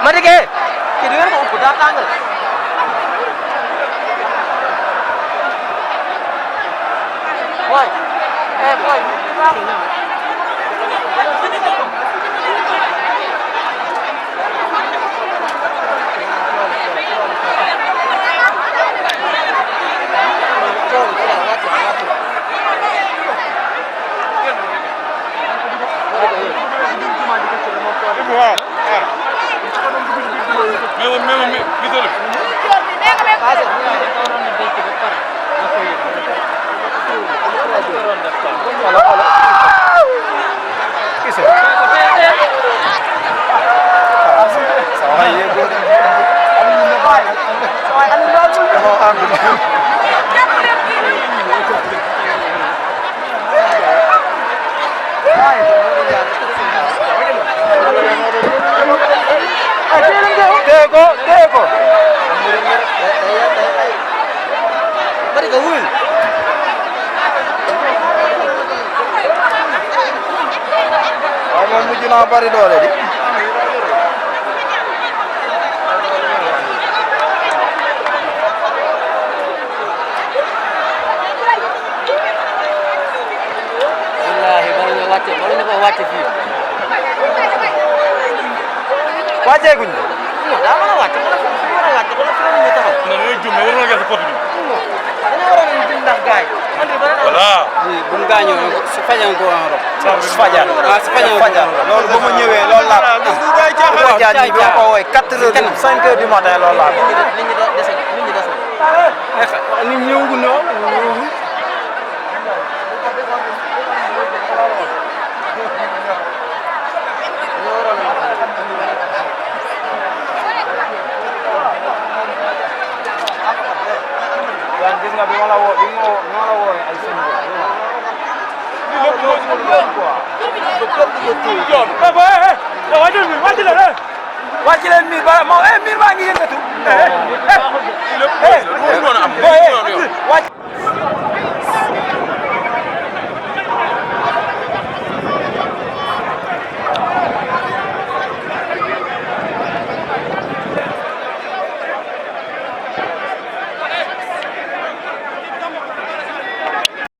Madike ki duyar mu guda tangal boy boy Teko. Mari gawin. Mujj naa bari doole di. Wallahi bari nga wàcce fii. Wàccee guñ ko. daa mën a wàcc wala fi mu war a wàcc wala fi mu taxaw. non dañoo jum mais waroon na gerte pot bi. dañoo waroon a jum ndax gaay. voilà. bu mu gaañoo si fajan ko en rob. si fajar si fajan loolu ba mu ñëwee loolu laa ko. waaw jaajëf bi ma ko woowee 4 heures 5 heures du matin loolu laa ko. nit ñi dese. nit ñi ñëwagul noonu. gis nga bi ma la woo ay sëñ bi. wàcc leen mi